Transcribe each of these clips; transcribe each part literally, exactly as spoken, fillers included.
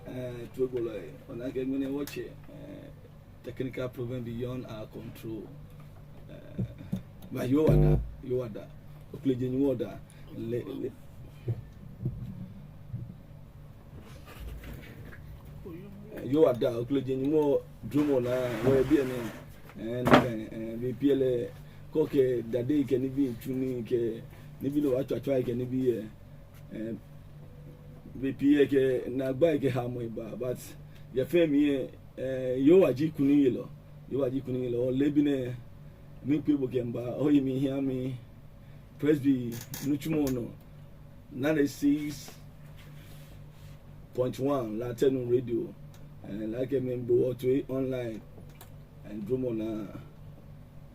Eh, tuegbɔlɔ, ona akɛ ŋmɛnɛ wɔtsɛ, eh, technical problem beyond our control. Eh, but Yehowa da, Yehowa da. Oklejeŋ Yehowa da. Le, le. Eh, Yehowa da, oklejeŋ Nyɔŋmɔ dromɔ naa, wɔyɛ biɛ nɛɛ. Eh, nakai, eh, bei pii lɛ, kɛ okɛ dade kɛ nibii tsu nii kɛ nibii lɛ wa tswa tswa kɛ nibii lɛ. Eh, bei pii lɛ kɛ naagba kɛ hamɔ eba, but yɛ fɛɛ mli lɛ, eh, Yehowa ji kunimyelɔ, Yehowa ji kunimyelɔ, leebi nɛɛ, miikpee bo kɛmiiba, oye mi hiɛ mi, Presby nitsumɔ nɔ, ninety-six point one, Latɛnu Radio, eh, like mi bo wɔtoi online, eh, dromɔ naa,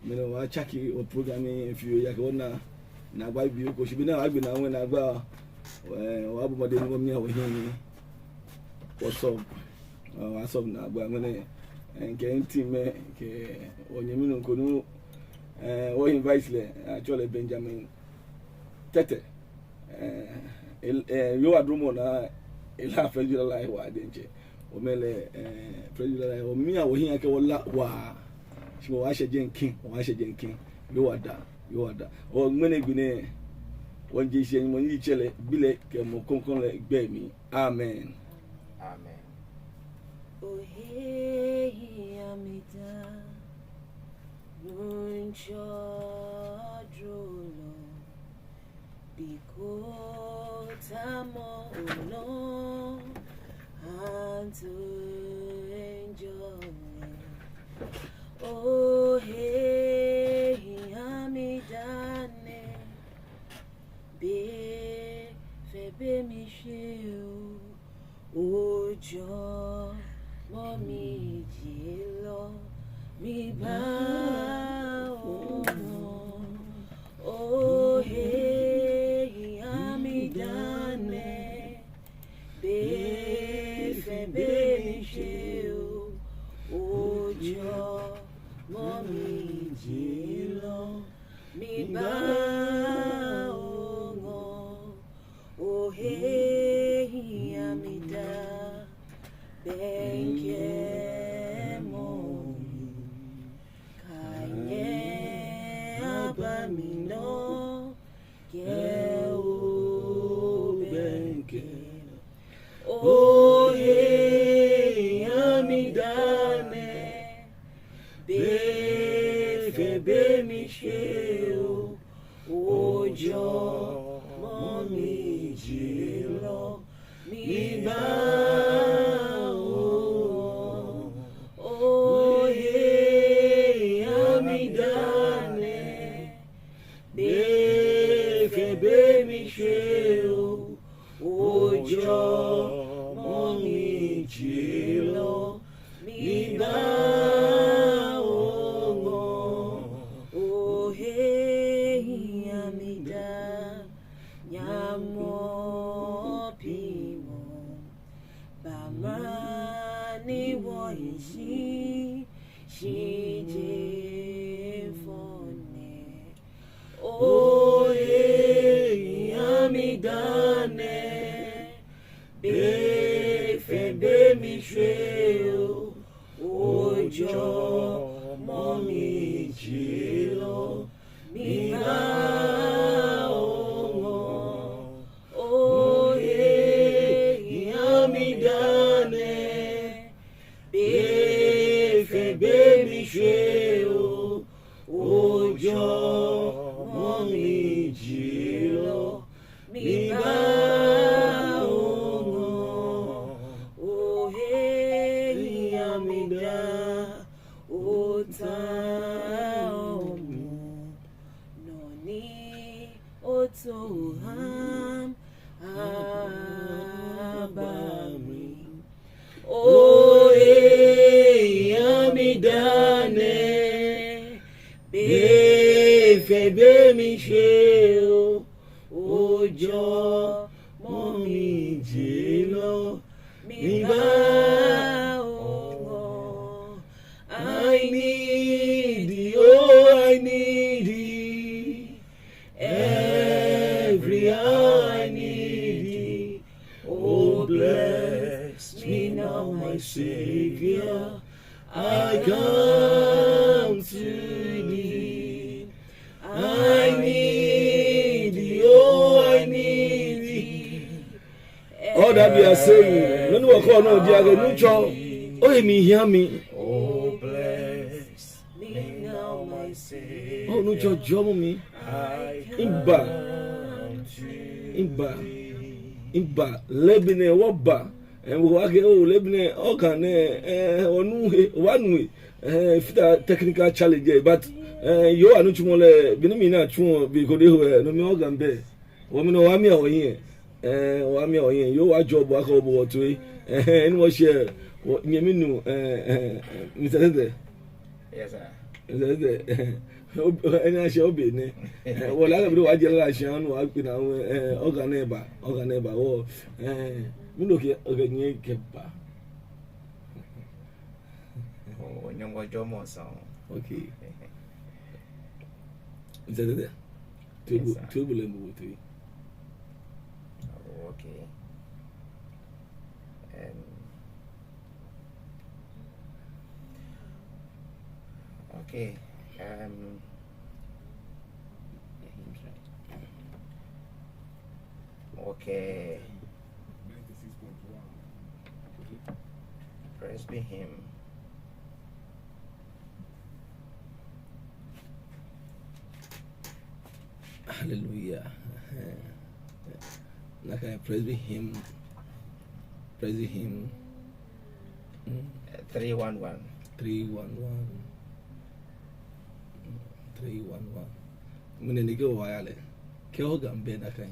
mɛni wɔtsake wɔ program lɛ fioo, ejaakɛ wɔna naagba bibioo ko, shi be ni wɔgbe naa wɔŋ naagba, eh, wɔbɔ mɔdɛŋ ni wɔmia wɔhiɛ. What's up? Eh, what's up naagba, mɛni, eh, kɛ nti mɛ, kɛ wɔnyɛmi nuu ko ni, eh, wɔ invite lɛ, atsɛɔ lɛ Benjamin Tetteh. Eh, el-, eh, Yehowa dromɔ naa, ela Presby lala waa diɛŋtsɛ. Omɛi lɛ, eh, Presby lala, omia wɔhiɛ akɛ wɔla waa. Shi wɔbaashɛ jɛi ŋkɛŋ, wɔbaashɛ jɛi ŋkɛŋ. Yehowa da, Yehowa da. Ŋmɛnɛ gbi nɛɛ, wɔŋje shishi yɛ Nyɔŋmɔ ni ji Tsɛ lɛ, Bi lɛ, kɛ Mumɔ Krɔŋkrɔŋ lɛ gbɛi mli. Amen. Amen. Ohe hiɛ mi daa, Nuŋtsɔ dromɔ, biko tamɔ onɔ, anto enjoy. Ohe hiɛ mi daa nɛɛ, be fɛɛ be miishwe o, ojɔɔmɔ mijielɔ, miba oŋɔɔ. Ohe hiɛ mi daa nɛɛ, be fɛɛ be miishwe o, ojɔɔmɔ mijielɔ, miba oŋɔɔ. Ohe hiɛ mi daa, bɛŋkɛ mɔ mi, kanyɛ aba minɔ, kɛ obɛŋkɛ. Ohe hiɛ mi daa nɛɛ, be fɛɛ be miishwe o, ojɔɔmɔ mijielɔ, miba oŋɔɔ. Ohe hiɛ mi daa nɛɛ, be fɛɛ be miishwe o, ojɔɔmɔ mijielɔ, miba oŋɔɔ. Ohe hiɛ mi daa, Nyɔŋmɔ pimɔ, ba mra ni wɔhi shi, shi je fɔ nɛ. Ohe hiɛ mi daa nɛɛ, be fɛɛ be miishwe o, ojɔɔmɔ mijielɔ, miba oŋɔɔ. Ohe hiɛ mi daa nɛɛ, be fɛɛ be miishwe o, ojɔɔmɔ mijielɔ, miba oŋɔɔ. Ohe hiɛ mi daa, otaoɔ mɔ, nɔ ni otaoɔ ha mi, aba mi. O mi shwe o, ojɔɔmɔ mi je lɔ, mi ba oŋɔɔ. I need thee, oh, I need thee. Every hour I need thee. Oh, bless me now, my Savior. I come to thee. I need thee, oh, I need thee. All that we are saying, nɔ ni wɔkɛɔ nɔ ji akɛ Nuŋtsɔ, ohe mli hia mi. Oh, bless me now, my Savior. Oh, Nuŋtsɔ, jɔɔmɔ mi. Miba. Miba. Miba. Leebi nɛɛ wɔba. Eh, wɔkɛɛ, oh, leebi nɛɛ, organ nɛɛ, eh, wɔnu he, wɔnu he. Eh, efata technical challenge, eh, but, eh, Yehowa nitsumɔ lɛ, be ni mina tsuɔ, be ko de ho, eh, no mli organ bɛ. Wɔmiinɔ, wɔmiiya wɔhiɛ. Eh, wɔmiiya wɔhiɛ. Yehowa ajɔɔ bo, akɛ obo wɔ toi. Eh, eh, ni wɔshɛ, wɔ, nyɛmi nuu, eh, eh, Mister Tɛtɛ. Yes, sir. Mister Tɛtɛ. Ob-, enɛ ashɛ obe nɛ. Eh, wɔle akɛ be ni wɔjɛ lala shia nɔ, wɔkpe naa, eh, organ nɛɛ ba, organ nɛɛ ba, wɔ, eh, mɛni okɛɛ, okɛɛ nyɛ kɛba. Oh, Nyɔŋmɔ jɔɔmɔ sɔŋŋ. Okay. Mister Tɛtɛ. Yes, sir. Table, table, and table. Oh, okay. Um, okay. Um, okay. Presby hymn. Hallelujah. Nakai Presby hymn. Presby hymn. Mm. Three one one. Three one one. Mm, three one one. Mɛni nɛkɛ waya lɛ. Kɛ organ bɛ nakai.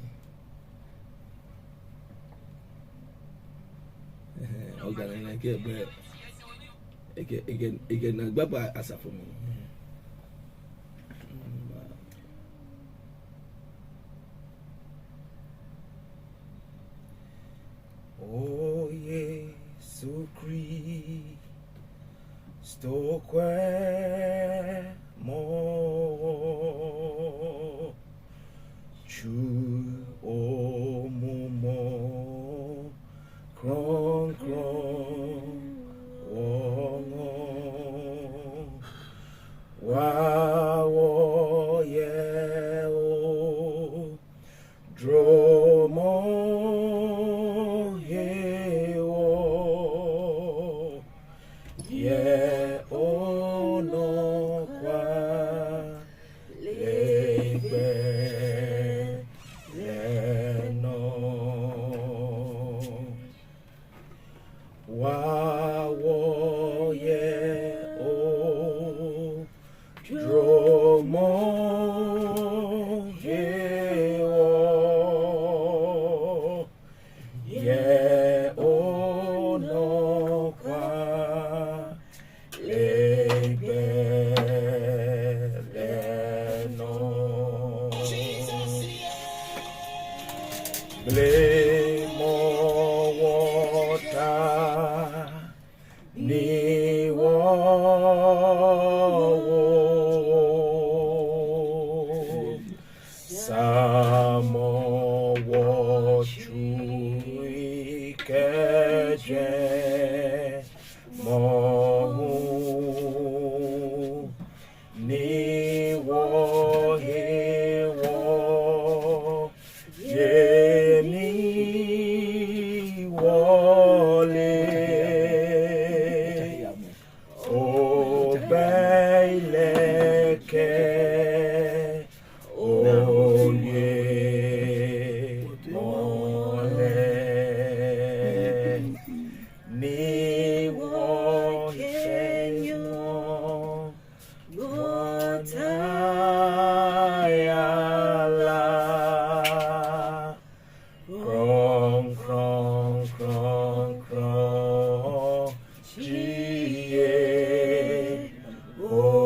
Ɛhɛɛ, organ nɛɛ kɛ bɛ, ekɛ, ekɛ, ekɛ naagba ba asafo mli. O Yesu Kristo, kwɛmɔ wɔ, tsu omumɔ krɔŋkrɔŋ wɔŋɔɔ. Wa wɔyɛ o, dromɔ hewɔ, yɛ onɔkwale gbɛ lɛ nɔ. Wa wɔyɛ o, dromɔ hewɔ, yɛ onɔkwale gbɛ lɛ nɔ. Blema wɔta ni wɔwo, saamɔ wɔtsui kɛ jwɛŋmɔ hu, ni wɔhewɔ yɛ ni wɔle. Obɛ lɛ kɛ oye mɔ lɛ, ni wɔkɛ Nyɔŋmɔ gbɔta yara. Krɔŋkrɔŋ, krɔŋkrɔŋ ji Yehowa.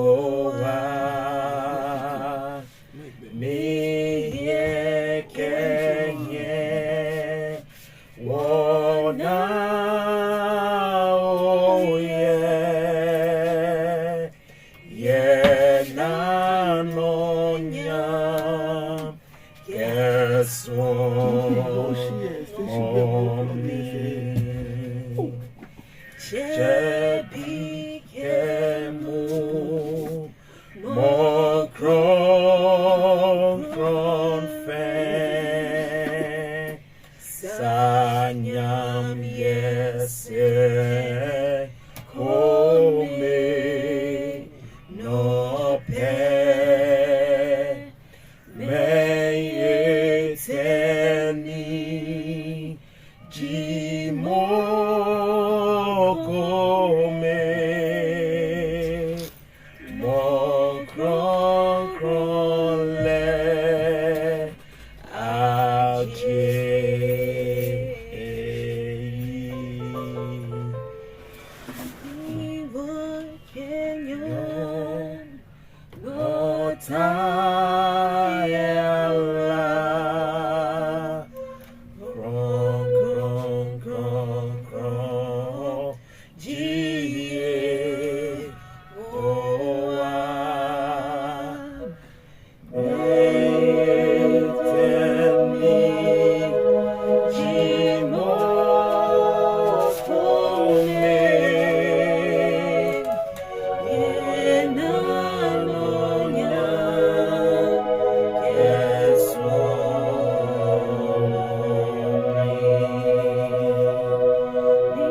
Ni Tsɛbii kɛ mumɔ krɔŋkrɔŋ fɛɛ, sa nyam yɛ sɛɛ kome nɔ pɛ. Mɛi etɛ ni ji mɔ kome, mɔ krɔŋkrɔŋ lɛ ajie eyi. Nɔ ta yɛ ala. Krɔŋkrɔŋ, krɔŋkrɔŋ, krɔŋkrɔŋ ji Yehowa. Mɛi etɛ ni ji mɔ kome, yɛ naanɔ nyam kɛ sɔɔmɔ mli.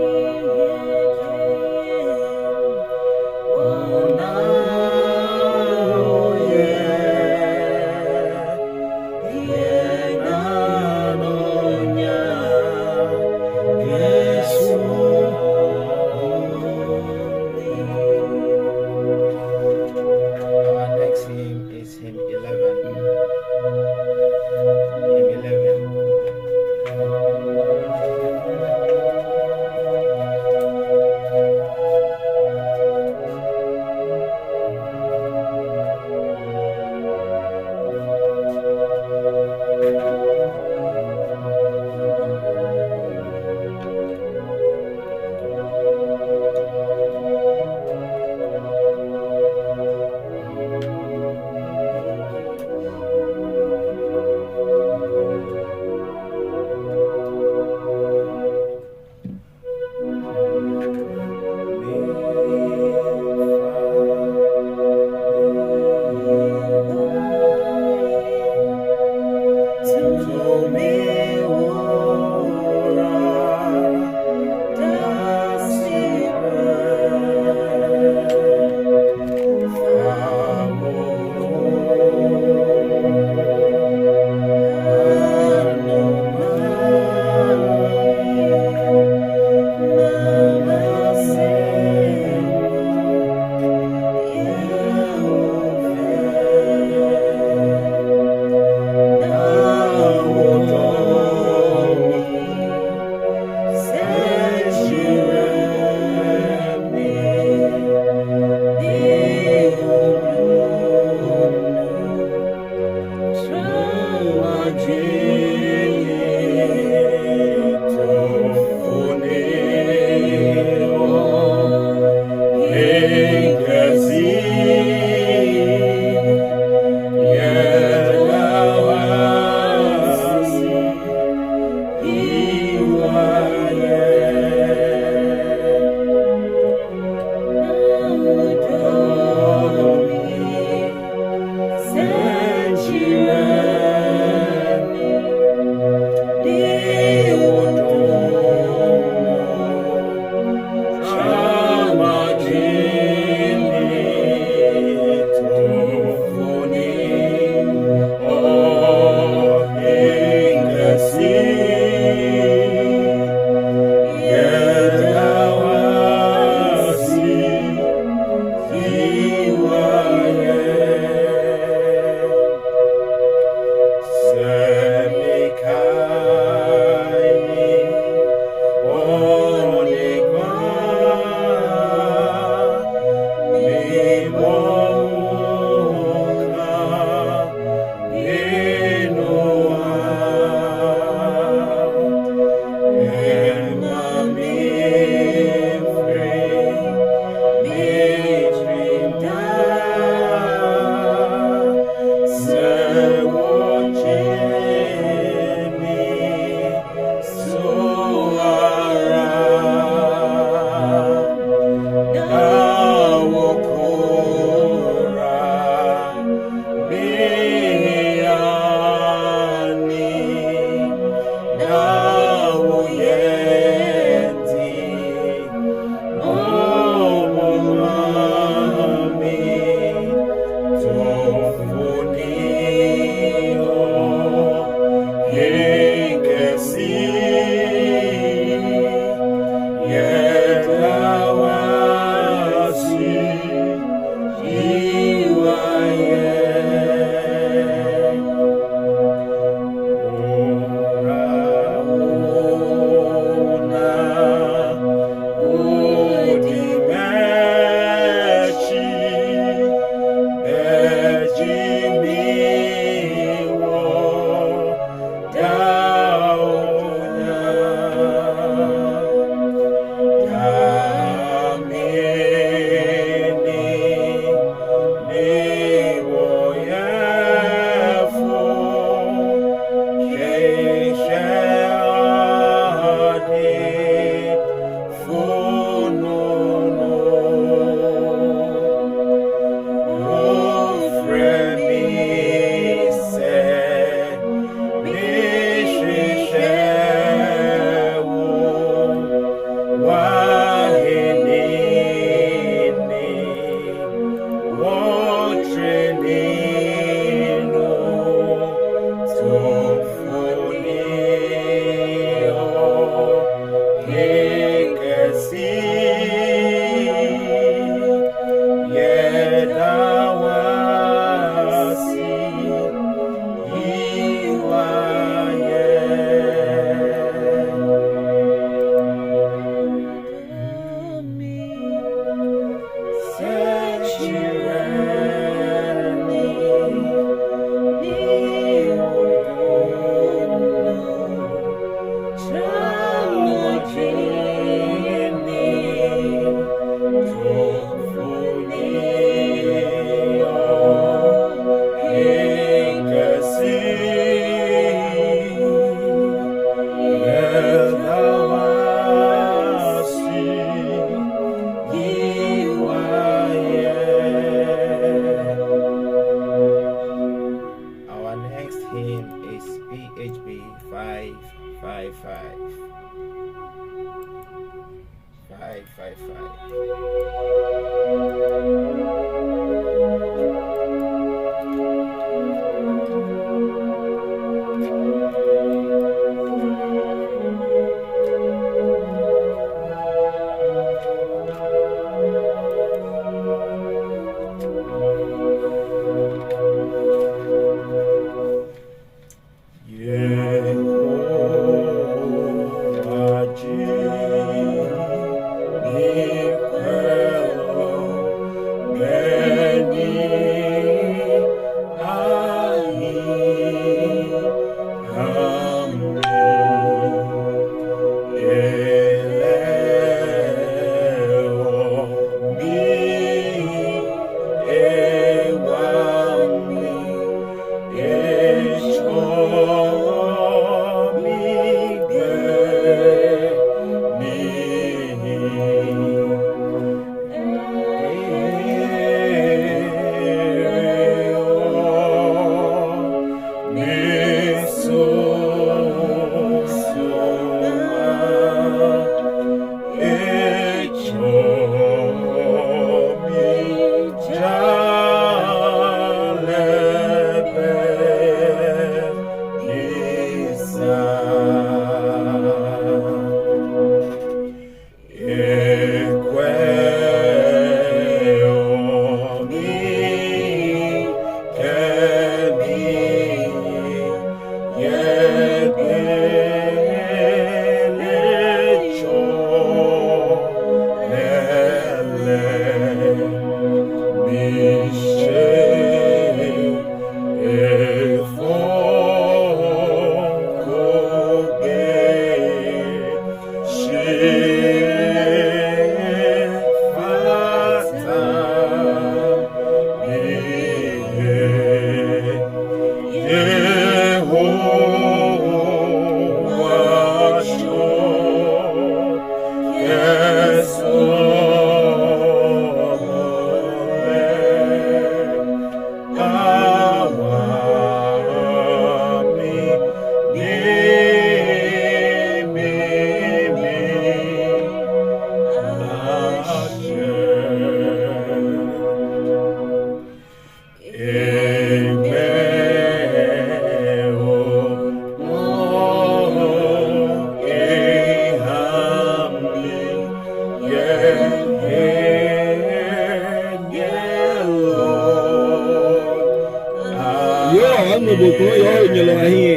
Yoo, anu bo ko, yoo, nyɛlɔ ahiɛ.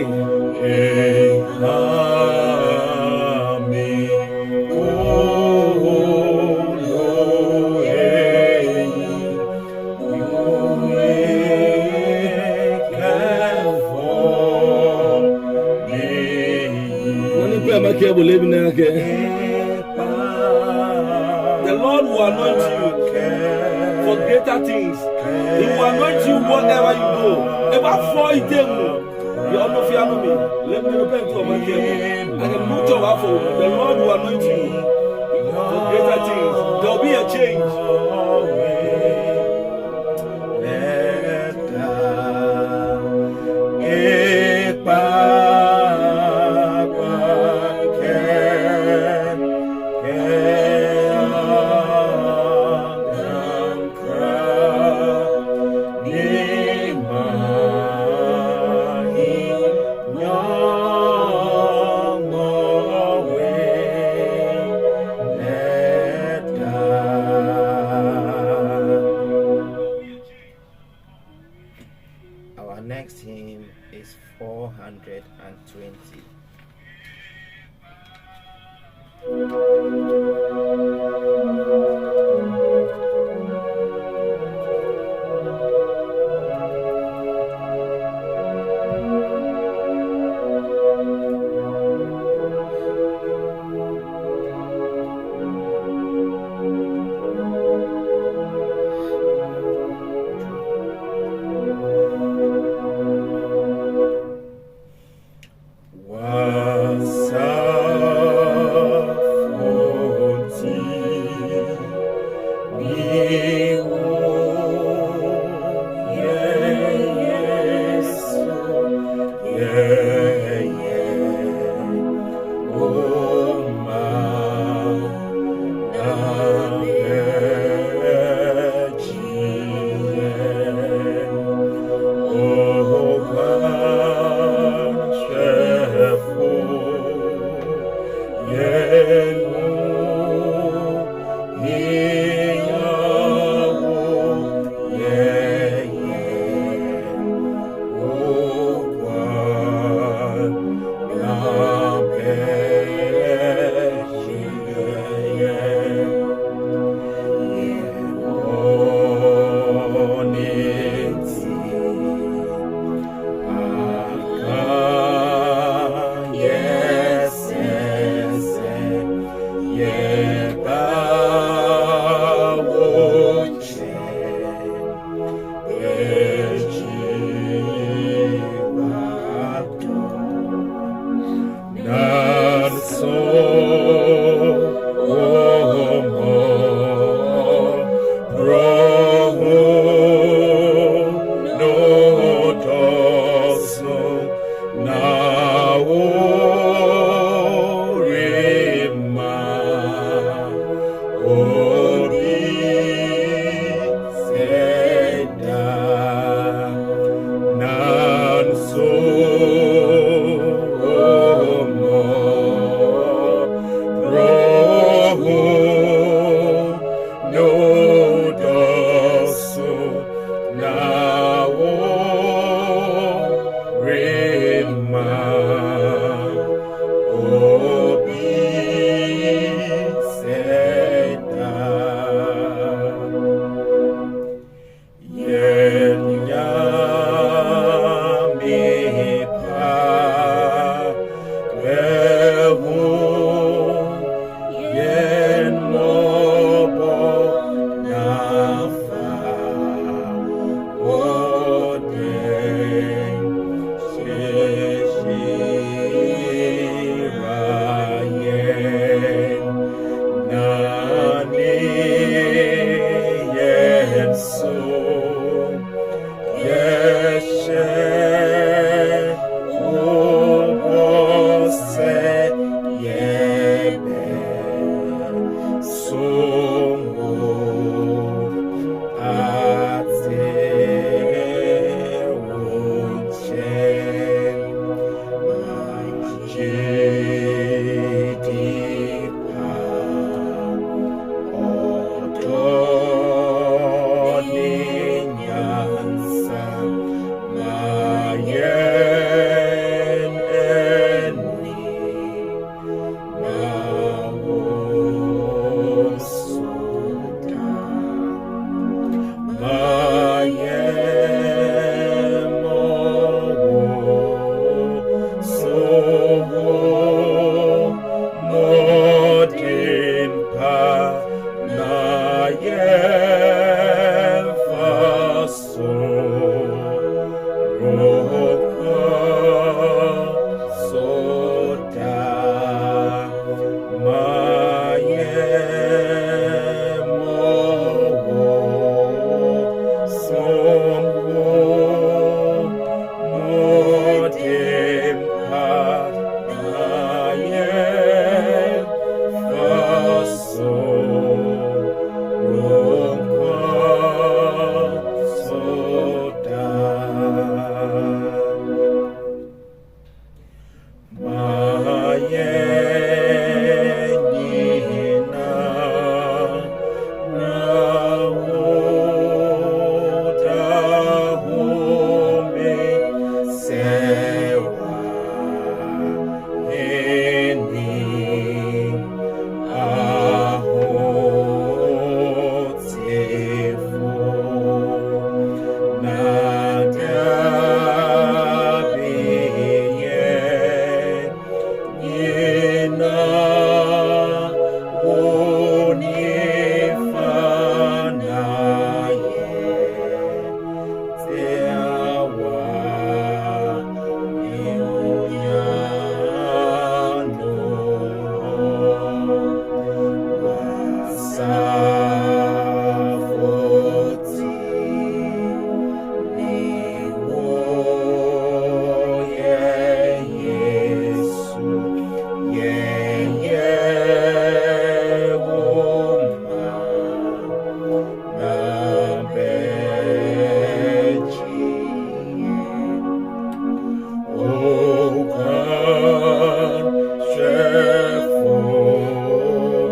Nɔ ni pɛ makɛɛ bo leebi nɛɛ akɛ, the Lord will anoint you for greater things. He will anoint you wherever you go. Ebaafɔ oteŋ. Yɛ onɔ fɛɛ nɔ mli, leebi nɛɛ pɛ miitao makɛɛ bo. And the Lord will anoint you for greater things. There will be a change. Our next hymn is four hundred and twenty. Somo ate wuche majidi pa otoni nyansa mayen eni.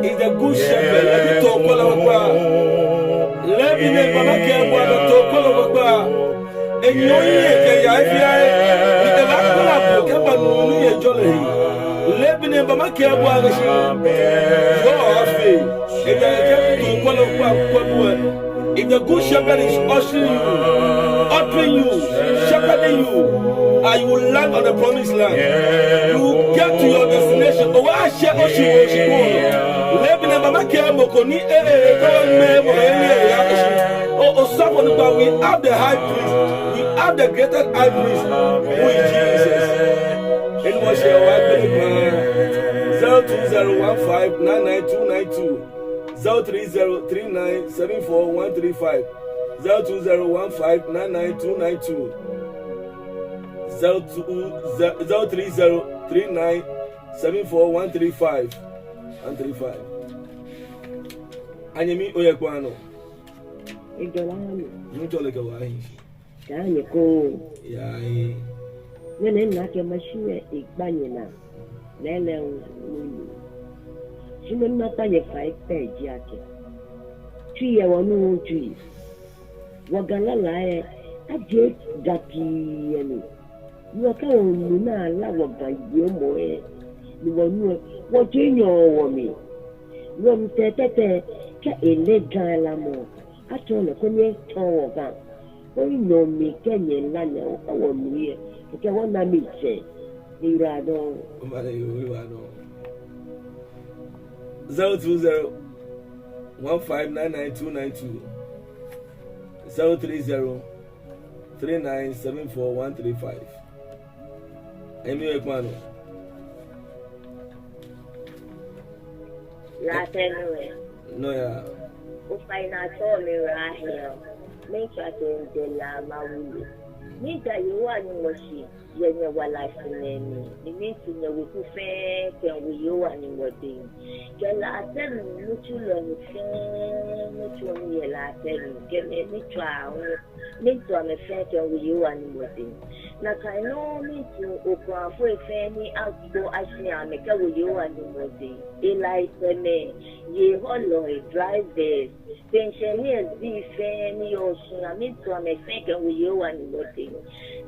He's the good shepherd. Lɛbi tookwɛlɔ kpakpa. Lɛbi ni baa makɛɛ bo akɛ tookwɛlɔ kpakpa. Enyɔ ye kɛya he fɛɛ he. Ni elaakwɛlɔ bo kɛba nɔ ni yɔɔ lɛ he. Lɛbi ni baa makɛɛ bo akɛ shi. Yoo, afee. Eya kɛ tookwɛlɔ kpakpa bo. If the good shepherd is ushering you, ushering you, shepherding you, and you will land on the promised land. You will get to your destination. Owa shɛ oshi oshi ko. Lɛbi ni baa makɛɛ mɔ ko ni e e e ko me mo e ni e ya ko shi. O o suffer ni, but we have the high priest. We have the greatest high priest, who is Jesus. Eni mɔ shɛ wa gbɛ ni pa. Zero two zero one five nine nine two nine two. Zero three zero three nine seven four one three five, zero two zero one five nine nine two nine two, zero two, zero three zero three nine seven four one three five, one three five. Anyɛmi, oyɛ kpaa nɔ. Egɔla hã mi. Nuŋtsɔ lɛ kɛ wɔ ahi. Kaa nyɛ ekoŋŋ. Yaa ee. Nyɛna akɛ mashi lɛ egba nyɛnaa. Lɛɛlɛŋ ŋmɛnɛ. Shi nɔ ni makpa nyɛ fai pɛ ji akɛ, tsui yɛ wɔnɔ, tsui. Wɔ Ga lala lɛ, ajie Ga pii yɛ mli. Ni wɔkɛ wɔnu naa la wɔ Ga wiemɔ lɛ. Ni wɔnu lɛ, wɔtsui nyɔɔ wɔmli. Ni wɔmiitee tete kɛ ele Ga lamɔ. Atsɔɔ lɛ koni etsɔɔ wɔ Ga. Koni nyɔɔŋ mli kɛ nyɛla nyɛ, okɛ wɔnu yɛ, kɛkɛ wɔna mitsɛ. Ni ira dɔŋŋ. Omale yo, ira dɔŋŋ. Zero two zero one five nine nine two nine two. Zero three zero three nine seven four one three five. Emi we kwano. Last anyway. No, yeah. Ofainɛ atsɛɔ mi Rahel. Mitswa Kɛnjɛ La Mawuli. Miida Yehowa Nyɔŋmɔ shi yɛ nyɛwala shi nɛɛ mli, ni miitsu nyɛweku fɛɛ kɛwo Yehowa Nyɔŋmɔ dɛŋ. Kɛ Latɛ mli nitsulɔi fɛɛ, nitsulɔi yɛ Latɛ mli, kɛ mɛi ni tswaa hu, miitsu amɛ fɛɛ kɛwo Yehowa Nyɔŋmɔ dɛŋ. Nakai nɔŋŋ miitsu okulafoi fɛɛ ni agbo ashi amɛ kɛwo Yehowa Nyɔŋmɔ dɛŋ. Helatsɛmɛi, yei hɔlɔi, drivers, pensioners bii fɛɛ ni yɔɔ shia, miitsu amɛ fɛɛ kɛwo Yehowa Nyɔŋmɔ dɛŋ.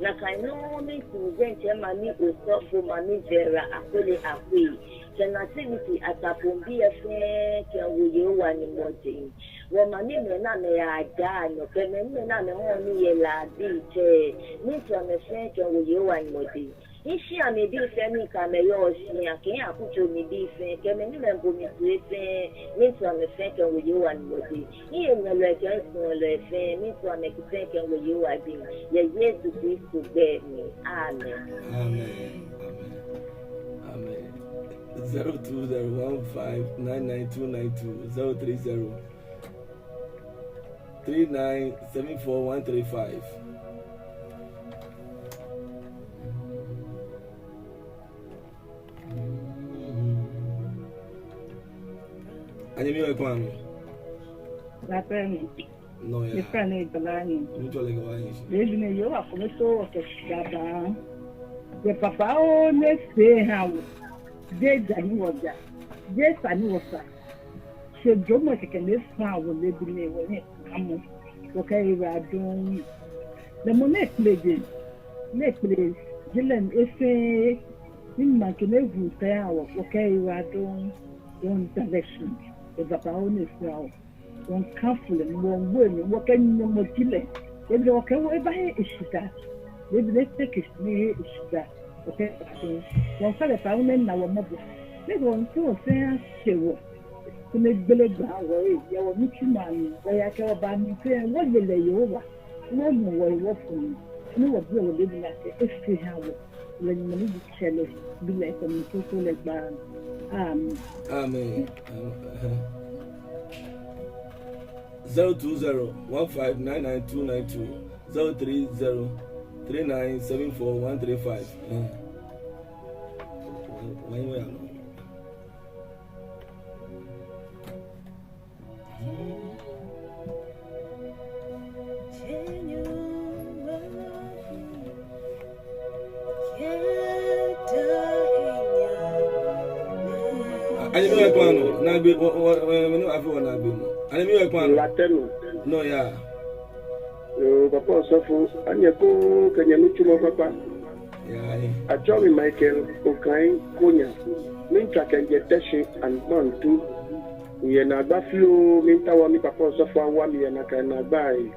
Nakai nɔŋŋ miitsu diɛŋtsɛ mami osɔfo, Mami Vera Akwele Akwei, kɛ Nativity Asafoŋ bii fɛɛ kɛwo Yehowa Nyɔŋmɔ dɛŋ. Wɔmamimɛi ni amɛyaa jara nɔ, kɛ mɛi ni amɛhɔɔ nii yɛ La bii tsɛ, miitsu amɛ fɛɛ kɛwo Yehowa Nyɔŋmɔ dɛŋ. Mishia mli bii fɛɛ ni mikɛ amɛ yɔɔ shia, kɛ akutso mli bii fɛɛ, kɛ mɛi ni amɛbo mi toi fɛɛ, miitsu amɛ fɛɛ kɛwo Yehowa Nyɔŋmɔ dɛŋ. Mihenyɛlɔi kɛ misuɔlɔi fɛɛ, miitsu amɛ fɛɛ kɛwo Yehowa dɛŋ. Yɛ Yesu Kristo gbɛi mli. Amen. Amen. Amen. Amen. Zero two zero one five nine nine two nine two, zero three zero three nine seven four one three five. Anyɛmi, oyɛ kpaa nɔ? Lapɛmi. No, ya. Mifrɛ no Ibrahim. Mitsɔ lɛ kɛ wa yi shi. Leebi nɛɛ Yehowa kome so wɔkɛ shidaa baa. Yɛ papa o ne se ha wɔ. Jeee ja ni wɔja. Jeee sa ni wɔsa. Shi jɔɔmɔ kɛkɛ ni efã wɔ leebi nɛɛ wɔ ni amɔ. Wɔkɛ Yehowa dɔŋŋ. Lɛ mɔ ni kpele je. Ni kpele je lɛ efee. Ni maŋ kɛ ni ewu fɛɛ wɔ. Wɔkɛ Yehowa dɔŋŋ. Wɔŋda lɛ shi. Yɛ papa o ne se ha wɔ. Wɔŋkafo lɛ, wɔŋwo enɔ, wɔkɛ Nyɔŋmɔ ji lɛ. Ebi wɔkɛ wɔ eba he eshidaa. Ebi lɛ teke shi ni he eshidaa. Wɔkɛ wɔŋfa lɛ fai ni ena wɔ mɔbɔ. Ni wɔŋtsu wɔfɛɛ ashe wɔ. Koni egbele gbaa wɔ, yɛ wɔnitsumɔ mli, wɔya kɛ wɔbaa mli fɛɛ, wɔle lɛ Yehowa. Wɔnu wɔ, wɔfo nu. Ni wɔbi wɔ leebi nɛɛ akɛ efee ha wɔ. Lɛ Nyɔŋmɔ ni ji tsɛ lɛ, Bi lɛ kɛ Mumɔ Krɔŋkrɔŋ lɛ gbaa. Amen. Amen. Amen. Zero two zero one five nine nine two nine two, zero three zero three nine seven four one three five. Eh. Why, why, why? Anyɛmi, oyɛ kpaa nɔ? Naagbee, wɔ, wɔ, wɔ, mɛni wɔfee wɔ naagbee mɔ? Anyɛmi, oyɛ kpaa nɔ? Latɛ nɔ. No, ya. Yoo, Papa Osɔfo, anyɛ ekoŋŋ kɛ nyɛnitsumɔ kpakpa. Atsɛɔ mi Michael Okai Konya. Miitswa kɛjɛ Teshie Agbɔntu. Miyɛ naagba fioo, miitao ni Papa Osɔfo awa mi yɛ nakai naagba lɛ.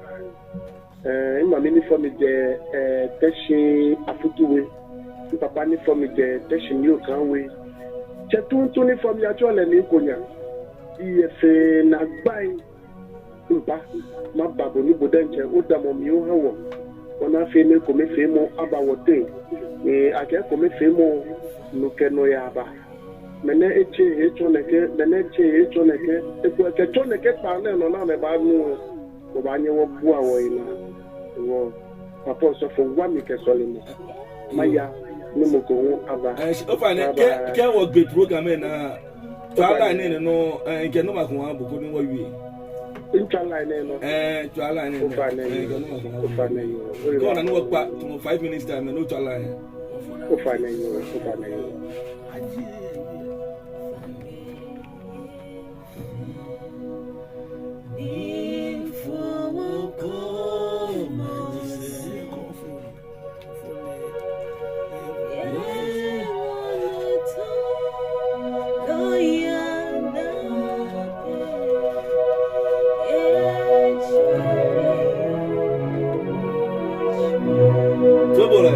Eh, mimami ni fɔ mi jɛ, eh, Teshie Afutu We. Mipapa ni fɔ mi jɛ Teshie Nii Okai We. Tsɛ tuuntu ni fɔ mi atsɛɔ lɛ Nii Konya. Yɛ fɛɛ naagba lɛ. Miba, maba bo ni bo diɛŋtsɛ odamɔ mli oha wɔ. Ona fɛɛ ni ekomefeemɔ aba wɔteŋ. Ni akɛ ekomefeemɔ nɔ kɛ nɔ yaaba. Mɛni etsɛ etsɔ nɛkɛ, mɛni etsɛ etsɔ nɛkɛ, eko ekɛ tsɔ nɛkɛ kpaa nɛɛ nɔ ni amɛbaanu. Wɔbaanyɛ wɔbua wɔyi naa. Wɔ, Papa Osɔfo wa mi kɛ sɔlemɔ. Maya, ni mɔ ko hu aba. Eh, shi, ofainɛ, kɛ, kɛ wɔgbe program lɛ naa, tswa line nɛɛ nɔ, eh, kɛ number ko aha bo koni wɔwie. Mitswa line nɛɛ nɔ. Eh, tswa line nɛɛ nɔ. Ofainɛ, eh, kɛ number ko aha bo. Ofainɛ, yoo. Kɛ ona ni wɔkpa, tamɔ five minutes time, ni otswa line. Ofainɛ, yoo. Ofainɛ, yoo. Tobole.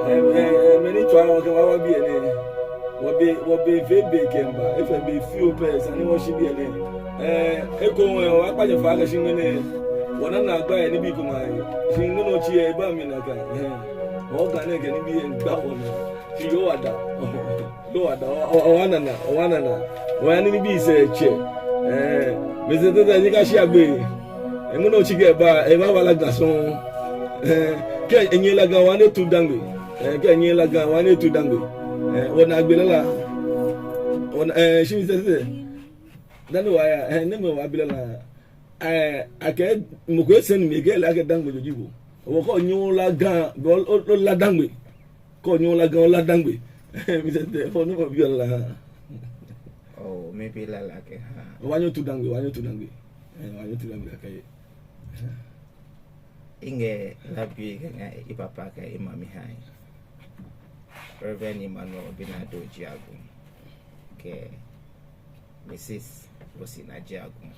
Eh, eh, eh, mɛni tswa wɔkɛ wa, wa biɛ nɛɛ. Wɔbɛ, wɔbɛ fɛɛ be kɛmiiba, efee be fioo pɛ, esa ni wɔshi biɛ nɛɛ. Eh, eko, eh, wɔkpa nyɛ fai akɛ shi ŋmɛnɛ, wɔna naagba lɛ nibii komɛi. Shi ŋmɛnɛ otsi lɛ, eba mli nakai. Eh, wɔ Ghana kɛ nibii lɛ gba wɔ naa. Shi Yehowa da. Yehowa da. Wɔ, wɔ, wɔnaa naa, wɔnaa naa. Wɔya ni nibii sɛɛ atsɛ. Eh, mɛi sɛɛ tete ni akashi agbe. Eh, ŋmɛnɛ otsi kɛ eba, eba wala gba sɔŋŋ. Ɛɛ, kɛ enyiɛ La Ga wa ni etu Dangme. Ɛɛ, kɛ enyiɛ La Ga wa ni etu Dangme. Ɛɛ, wɔnaagbee lala. Wɔna, ɛɛ, shi misɛɛ sɛɛ. Dani wɔya, ɛɛ, ni mɛi wɔbi lala. Ɛɛ, akɛ mɔ ko esɛŋ mi kɛɛ lɛ akɛ Dangme joji bo. Wɔkɛɛ onyiɛ La Ga, bo, o, o, La Dangme. Kɛ onyiɛ La Ga, o La Dangme. Misɛɛ sɛɛ, fɔ ni mɔ bi lala. Oh, mibi lala kɛha. Wɔnyɛ otu Dangme, wɔnyɛ otu Dangme. Ɛɛ, wɔnyɛ otu Dangme kɛha. Mikɛ la bibioo kɛha ipapa kɛ imami ahã. Reverend Emmanuel Obinado Adjei Agum kɛ Missus Rosina Adjei Agum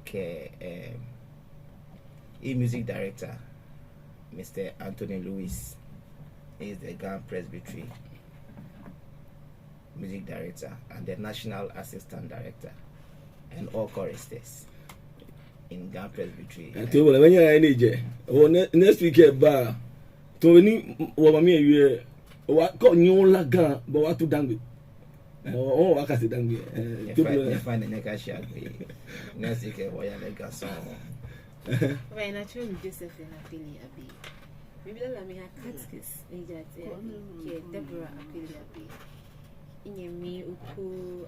kɛ, um, i-music director, Mister Anthony Lewis, he is the Ga Presbytery music director and the national assistant director and all choristers in Ga Presbytery. Ɛɛ, te wala banya ya ni je. O ne-, next week eba. To ni wɔmami ewie. Wɔkɛɛ onyiɛ La Ga, bo wɔtu Dangme. Ɛɛ, o, o, wɔkase Dangme. Ɛɛ, te wala. Nyɛfa, nyɛfa ni nyɛkase agbɛnɛ. Next week wɔya La Ga sɔŋŋ. Ofainɛ, atsɛɔ mi Josephine Akweley Abey. Mibi lala miha Catechist Major T. Abey kɛ Deborah Akweley Abey. Minyɛmi Oko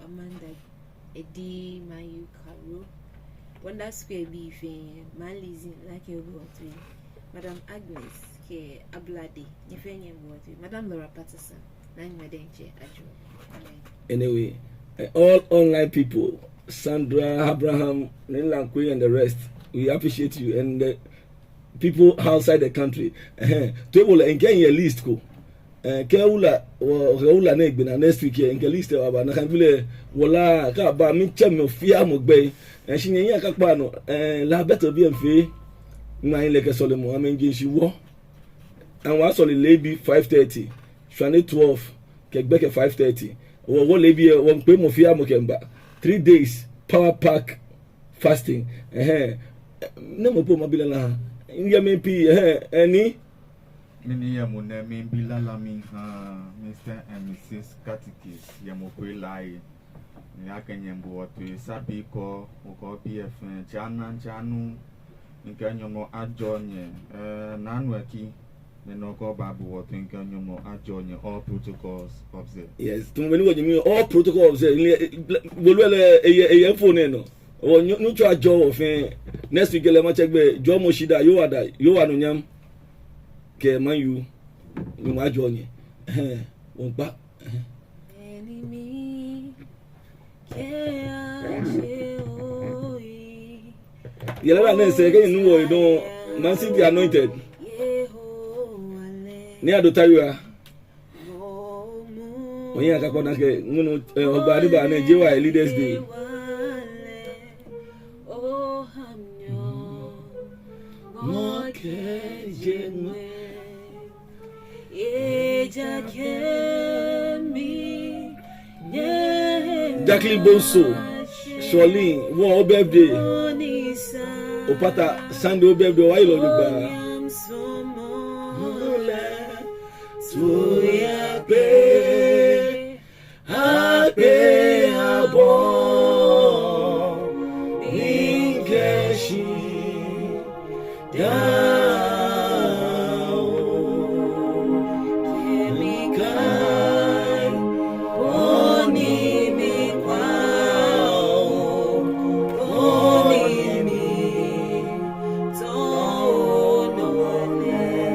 Amanda Edi, Mayu Karo. Wonder Square bii fɛɛ, Malizin, Lake Obuatu. Madam Agnes kɛ Ablade, nyɛ fɛɛ nyɛboa toi. Madam Laura Patterson. Anyway, eh, all online people, Sandra, Abraham, Nilankwe and the rest, we appreciate you. And the people outside the country. Eh, to wala, mikɛ nyɛ list ko. Eh, kɛ wala, wɔ, kɛ wala nɛɛ gbɛ naa next week, eh, mikɛ list lɛ baaba, nakai gbi lɛ, wala, kɛ aba, miitsɛ mɔ fɛɛ mɔ gbɛi. Eh, shi nyɛ, nyɛkakpa nɔ, eh, La Beto bii fɛɛ, ŋmaa lɛ kɛ sɔlemɔ, amɛmiije shishi wɔ. Amɛbaasɔle leebi five thirty, shwane twelve, kɛ gbɛkɛ five thirty. Wɔ, wɔ leebi lɛ, wɔmiikpee mɔ fɛɛ mɔ kɛmiiba. Three days, power pack fasting. Ɛhɛɛ. Namɔ po mabi lala? Minyɛmi pii, ɛhɛɛ, ɛni? Minyɛmi nɛ mibi lala miha Mister and Missus Catechist, yɛ mɔ ko lɛ. Ni akɛ nyɛboa toi, sabi ko, okɔ bi efee, tsana, tsanu. Mikɛ Nyɔŋmɔ ajɔɔ nyɛ, eh, nanu eki, ni nɔ ko baabu wɔ toi, mikɛ Nyɔŋmɔ ajɔɔ nyɛ, all protocols observed. Yes, tamɔ bɔ ni wɔnyɛmi, all protocols observed. Ni, eh, bla-, bolu lɛ, eyɛ, eyɛ phone lɛ nɔ. Wɔ Nyɔ-, Nyɔŋmɔ ajɔɔ wɔ fɛɛ. Next week lɛ matsɛ gbɛ, jɔɔmɔ shidaa, Yehowa daa, Yehowa anunyam. Kɛ Man U, Nyɔŋmɔ ajɔɔ nyɛ. Ɛhɛɛ, wɔmiikpa. Ɛhɛɛ. Yɛ lala nɛɛ sɛɛ kɛ minu wɔ yi dɔŋŋ, Man City anointed. Nii Addo Tawiah. Wɔnyɛ akakɔ naa akɛ, ŋmɛnɛ, eh, Hɔgbaa ni baa nɛɛ, J Y Leaders Day. Jacqueline Bonso, Charlene, wɔ, o birthday. Opata, Sunday, o birthday, wɔyɛ lɛ jogbaŋŋ. Akpe, akpe abɔ, ni kɛ shi daa o, kɛ mikai, bɔ ni mikpa o, bɔ ni mi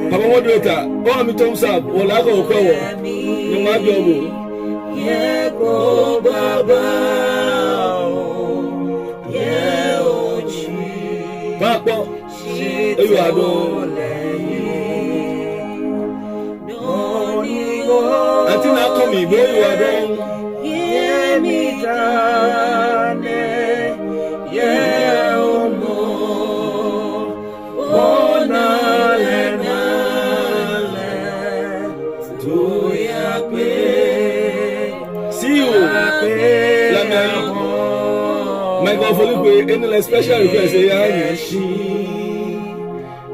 Papa moderator, oha mi thumbs up, wala ko kwɛ wɔ. Nyɔŋmɔ ajɔɔ bo. Kpakpo, eyi wa dɔŋŋ. Auntie Naa Kɔmi, bo eyi wa dɔŋŋ. See you. Lamiari. Michael Folikwe, any special request, eh, yeah,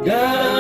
yeah.